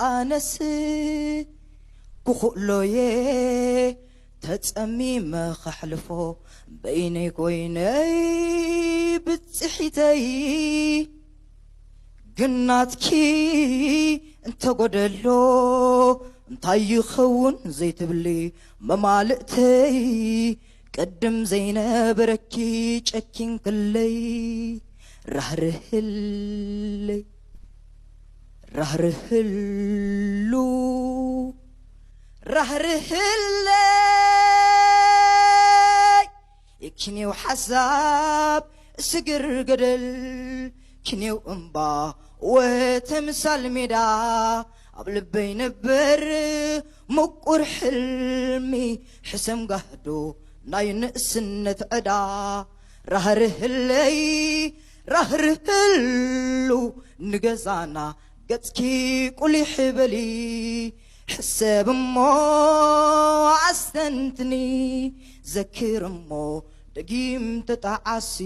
ኣነስ ክኽእሎየ ተጸሚመ ከሕልፎ በይነይ ኮይነይ ብጽሒተይ ግን ናትኪ እንተጎደሎ እንታይ ይኸውን ዘይትብሊ መማልእተይ ቅድም ዘይነበረኪ ጨኪንክለይ ራህርህለይ ራህርህሉ ራህርህለይ ኪኔው ሓሳብ ስግር ገደል ኪኔው እምባ ወተምሳል ሜዳ ኣብ ልበይ ነበር ምቁር ሕልሚ ሕሰም ጋህዶ ናይ ንእስነት ዕዳ ራህርህለይ ራህርህሉ ንገዛና ገጽኪ ቁሊሕ በሊ ሕሰብ እሞ ኣስተንትኒ ዘክር እሞ ደጊም ተጣዓሲ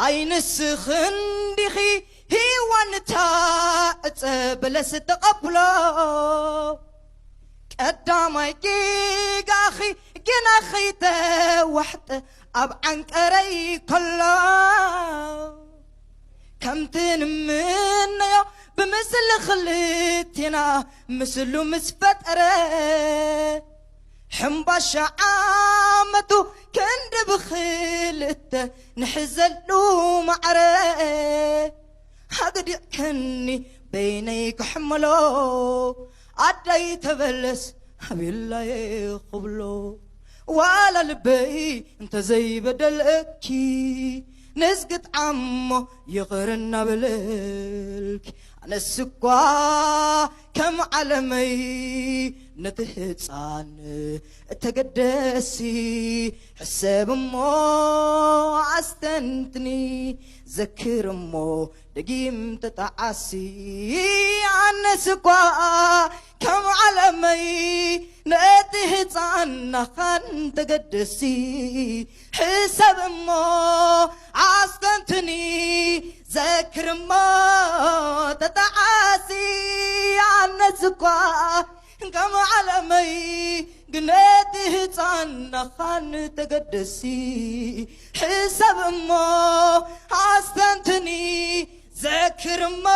ኣይንስኽን ዲኺ ሂዋንታ ዕፀ በለስ ተቐብሎ ቀዳማይ ጌጋኺ ግና ኸይተዋሕጠ ኣብ ዓንቀረይ ከሎ ከምቲ ንምነዮ ብምስሊ ክልቴና ምስሉ ምስ ፈጠረ ሕምባሻ ዓመቱ ክንዲ ብኽልተ ንሕዘሉ ማዕረ ኣግዲዕከኒ በይነይ ክሕመሎ ኣደይ ተበለስ ኣቤላየ ክብሎ ዋላ ልበይ እንተዘይበደለኪ ንዝግጥዓሞ ይቕር እናበለልኪ ኣነስ እኳ ከም ዓለመይ ነቲ ህፃን እተገደሲ ሕሰብ እሞ ኣስተንትኒ ዘክር እሞ ደጊም ተጣዓሲ ኣነስ እኳ ከም ዓለመይ ነቲ ህፃን ናኻን ተገደሲ ሕሰብ እሞ ኣስተንትኒ ዘክር እሞ ተጣዓሲ ኣነስ እኳ ከም ዓለመይ ግነቲ ህፃን ናኻን ተገደሲ ሕሰብ እሞ ኣስተንትኒ ዘክር እሞ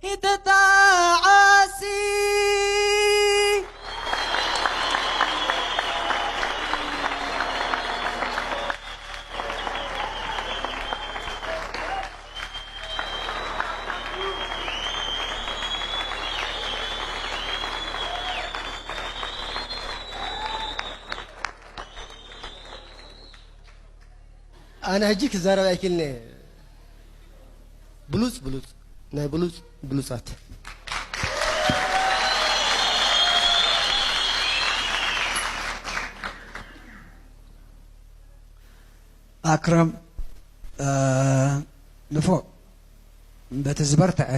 ይተጣዓሲ ኣነ ሕጂ ክዛረብ ኣይክእልን እየ። ብሉጽ ብሉጽ ናይ ብሉጽ ብሉጻት ኣክረም ንፉዕ በቲ ዝበርትዐ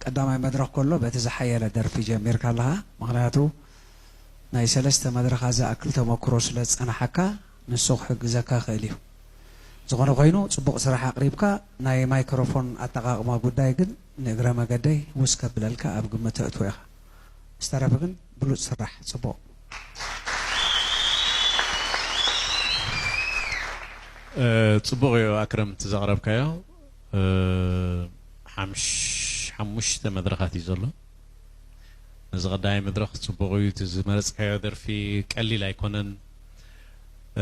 ቀዳማይ መድረኽ ከሎ በቲ ዝሓየለ ደርፊ ጀሚርካ ኣለኻ። ምኽንያቱ ናይ ሰለስተ መድረኻት ዝኣክል ተመክሮ ስለ ዝጸናሓካ ንሱ ክሕግዘካ ይኽእል እዩ። ዝኾነ ኮይኑ ጽቡቕ ስራሕ ኣቕሪብካ፣ ናይ ማይክሮፎን ኣጠቓቕማ ጉዳይ ግን ንእግረ መገደይ ውስ ከብለልካ ኣብ ግምት ተእትዎ ኢኻ። ዝተረፈ ግን ብሉጽ ስራሕ። ጽቡቕ። ጽቡቕ እዩ ኣክረም እቲ ዘቕረብካዮ። ሓሙሽተ መድረኻት እዩ ዘሎ። ነዚ ቀዳማይ መድረኽ ጽቡቕ እዩ። እቲ ዝመረጽካዮ ደርፊ ቀሊል ኣይኮነን።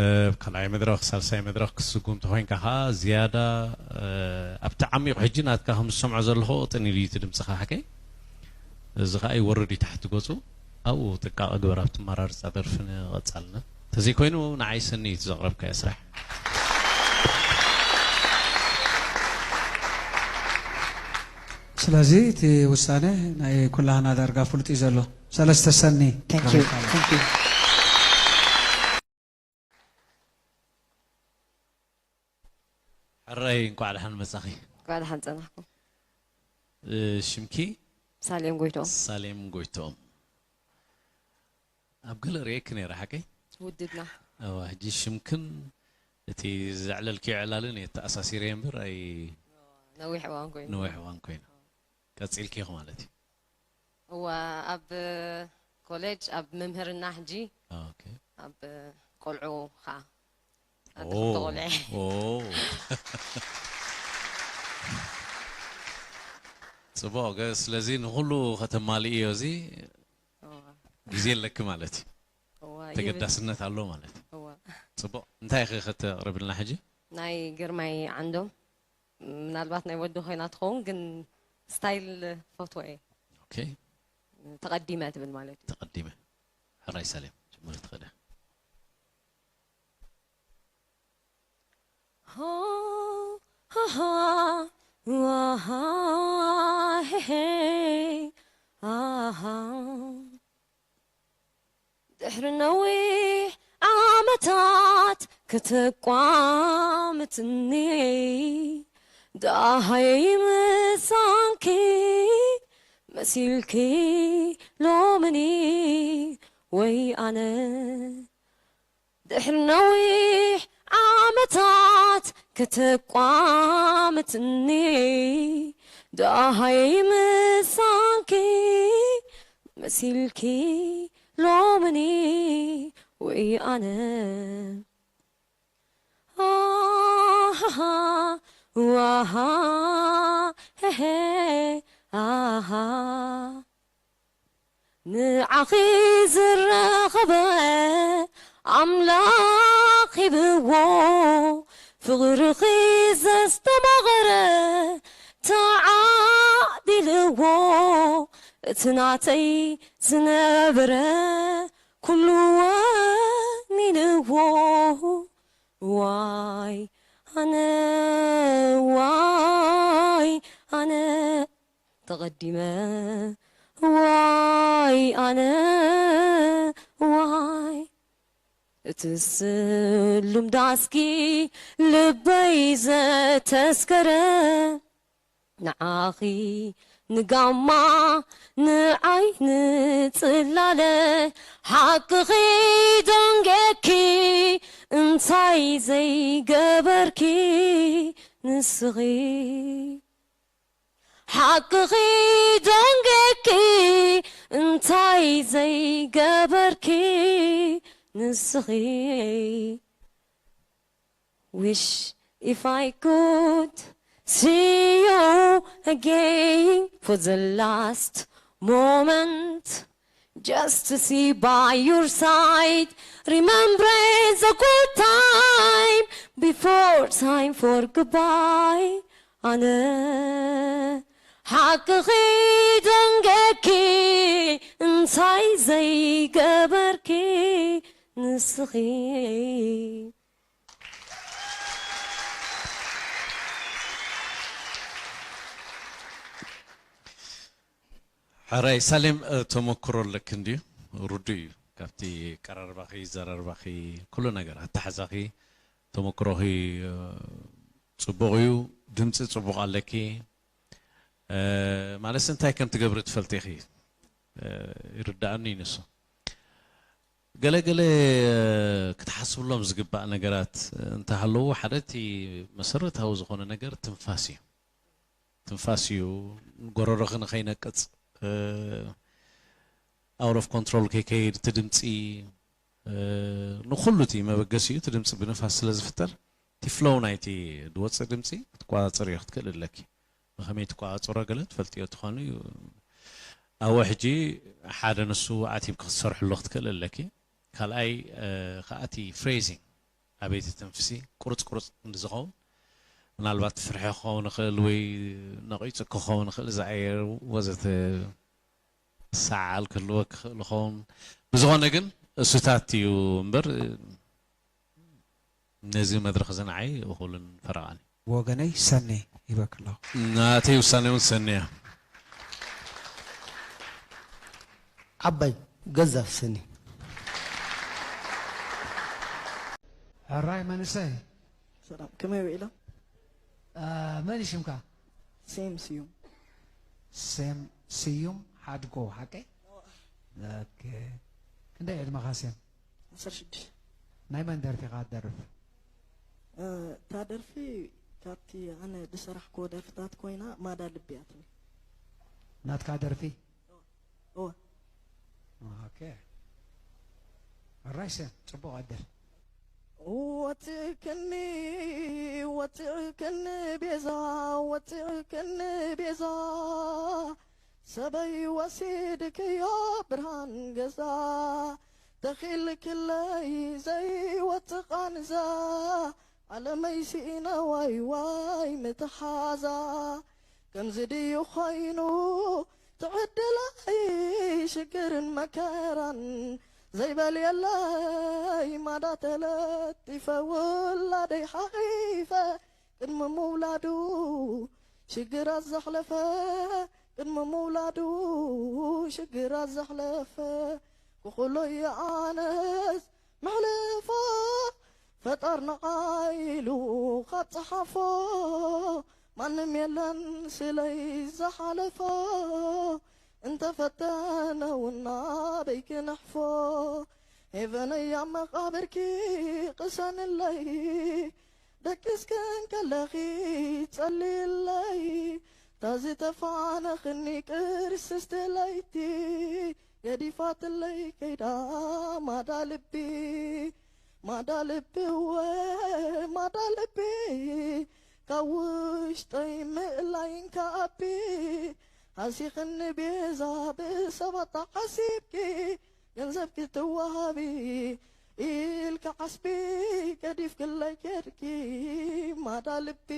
ኣብ ካልኣይ መድረኽ፣ ሳልሳይ መድረኽ ክትስጉም ተኾይንካ ኸዓ ዝያዳ ኣብቲ ዓሚቑ ሕጂ ናትካ ከም ዝሰምዖ ዘለኹ ቅጥን ኢሉ እዩ እቲ ድምጽኻ ሓቀይ። እዚ ኸኣ ይወርድ እዩ ታሕቲ ገጹ። ኣብኡ ጥንቃቐ ግበር ኣብቲ ኣመራርጻ ደርፊ ንቐጻልነት። እንተዘይኮይኑ ንዓይ ሰኒ እዩ እቲ ዘቕረብካዮ ስራሕ። ስለዚ እቲ ውሳነ ናይ ኩላህና ዳርጋ ፍሉጥ እዩ ዘሎ። ሰለስተ ሰኒ። ሕራይ እንኳዕ ደሓን መጻኺ። እንኳዕ ደሓን ጸናሕኩም። ሽምኪ? ሳሌም ጎይቶም። ሳሌም ጎይቶም። ኣብ ገለ ርእየኪ ነይረ ሓቀይ? ውድድና። እዋ ሕጂ ሽምክን እቲ ዘዕለልክዮ ዕላልን እየ ተኣሳሲረ እምበር ኣይ ነዊሕ እዋን ኮይኑ ነዊሕ እዋን ኮይኑ ቀጺልኪ ኢኹ ማለት እዩ። እዋ ኣብ ኮሌጅ ኣብ ምምህርና ሕጂ ኦኬ ኣብ ቆልዑ ከዓ ኦ ኣተቆልዐ ኦ ጽቡቕ ገ ስለዚ ንኹሉ ከተማልእዮ እዚ ግዜ ኣለኪ ማለት እዩ። ተገዳስነት ኣሎ ማለት እዩ። እዋ ጽቡቕ እንታይ ኢኺ ከተቕርብልና ሕጂ? ናይ ግርማይ ዓንዶም ምናልባት ናይ ወዲ ኮይና ትኸውን ግን ስታይል ፈትወ እየ ኦኬ ተቐዲመ ትብል ማለት እዩ ተቐዲመ ሕራይ ሳሌም ጀምሪ ትኽእለ Ha, ha, ha, wa, ha, he, he, aha. ድሕሪ ነዊሕ ዓመታት ከተቋምትኒ ደሃየይ ምሳንኪ መሲልኪ ሎምኒ ወይ ኣነ ድሕሪ ነዊሕ ዓመታት ከተቋምትኒ ደሃየይ ምሳንኪ መሲልኪ ሎምኒ ወይ ኣነ ኣሃሃ ዋሃ ሄሄ ኣሃ ንዓኺ ዝረኸበ ኣምላኽ ሂብዎ ፍቕርኺ ዘስተማቐረ ተዓዲልዎ እቲ ናተይ ዝነበረ ኩሉ ወኒንዎ ዋይ ኣነ ዋይ ኣነ ተቐዲመ ዋይ ኣነ ዋይ እቲ ስሉም ዳስኪ ልበይ ዘተስከረ ንዓኺ ንጋማ ንዓይ ንጽላለ ሓቅኺ ደንጌኪ እንታይ ዘይገበርኪ ንስኺ ሓቅኺ ደንጌኪ እንታይ ዘይገበርኪ ንስኺ Wish if I could see you again for the last moment. Just to see by your side, remembering the good time before time for goodbye. ኣነ ሓቅኺ ደንጌኪ እንታይ ዘይገበርኪ ንስኺ ሕራይ ሳሌም ተመክሮ ኣለክ እንድዩ ርዱ እዩ ካብቲ ቀራርባኺ ዘራርባኺ ኩሉ ነገር ኣተሓዛኺ ተመክሮኺ ጽቡቕ እዩ ድምፂ ጽቡቕ ኣለኪ ማለትስ እንታይ ከም ትገብሪ ትፈልጢ ኢኺ ይርዳእኒ ንሱ ገለ ገለ ክትሓስብሎም ዝግባእ ነገራት እንተሃለዉ ሓደ እቲ መሰረታዊ ዝኾነ ነገር ትንፋስ እዩ ትንፋስ እዩ ጎረሮኺ ንኸይነቅፅ out of control ከይከይድ እቲ ድምፂ ንኩሉ እቲ መበገሲኡ እቲ ድምፂ ብንፋስ ስለ ዝፍጠር እቲ flow ናይቲ ዝወፅእ ድምፂ ክትቆፃፀርዮ ክትክእል ኣለኪ ብኸመይ ትቆፃፀሮ ገለ ትፈልጥዮ ትኾኑ ኣብኡ ሕጂ ሓደ ንሱ ኣዕቲብኪ ክትሰርሕሉ ክትክእል ኣለኪ ካልኣይ ከኣቲ phrasing ኣበይ ትትንፍሲ ቁርፅ ቁርፅ እንድዝኸውን ምናልባት ፍርሒ ክኸውን ይኽእል ወይ ነቒፁ ክኸውን ይኽእል ዝኣየር ወዘተ ሰዓል ክህልወ ክኽእል ይኸውን ብዝኾነ ግን እሱታት እዩ እምበር ነዚ መድረኽ እዚ ንዓይ እኹልን ፈረቓን እዩ ወገነይ ሰኔ ይበክ ኣለኹ ናተይ ውሳነ እውን ሰኔ እያ ዓባይ ገዛፍ ሰኒ ሕራይ መንእሰይ ሰላም ከመይ ውዒሎም አ፣ መን እዩ ሽምካ ሴም ስዩም ሴም ስዩም ሓድጎ ሓቀይ ኦኬ ክንደይ ዕድመኻ ሴም ዓሰርተ ሽዱሽተ ናይ መን ደርፊ ኢኻ ትደርፍ እታ ደርፊ ካብቲ ኣነ ዝሰራሕክዎ ደርፍታት ኮይና ማዳ ልቢ እያ ትብል። ናትካ ደርፊ? እወ። ኦራይሰ ጽቡቕ ኣደር። ወፅእክኒ ወፅእክኒ ቤዛ ወፅእክኒ ቤዛ ሰበይ ወሲድክዮ ብርሃን ገዛ ተኺልክለይ ዘይወፅእ ቃንዛ ዓለመይ ስኢነ ዋይ ዋይ ምትሓዛ ከምዚ ድዩ ኾይኑ ትዕድለይ ሽግርን መከራን ዘይበልየለይ ማዳ ተለጢፈ ውላደይ ሓቒፈ ቅድሚ ምውላዱ ሽግራት ዘሕለፈ ቅድሚ ምውላዱ ሽግራት ዘሕለፈ ክኹሎ ኣነስ መሕልፎ ፈጣር ንዓይሉ ካብ ጸሓፎ ማንም የለን ስለይ ዝሓለፎ እንተፈተነ ውና በይክነሕፎ ሄቨነይ ኣብ መቓብርኪ ቅሰንለይ ደቂስክን ከለኺ ጸልይለይ ታዝተፋነኽኒ ቅርስስቲ ለይቲ ገዲፋትለይ ከይዳ ማዳ ልቢ ማዳ ልቢ እወ ማዳ ልቢ ካብ ውሽጠይ ምእላይን ከኣቢ ሃሲኽኒ ቤዛ ብሰባት ተዓሲብኪ ገንዘብ ክትወሃቢ ኢልካ ዓስቢ ገዲፍክለይ ከድኪ ማዳ ልቢ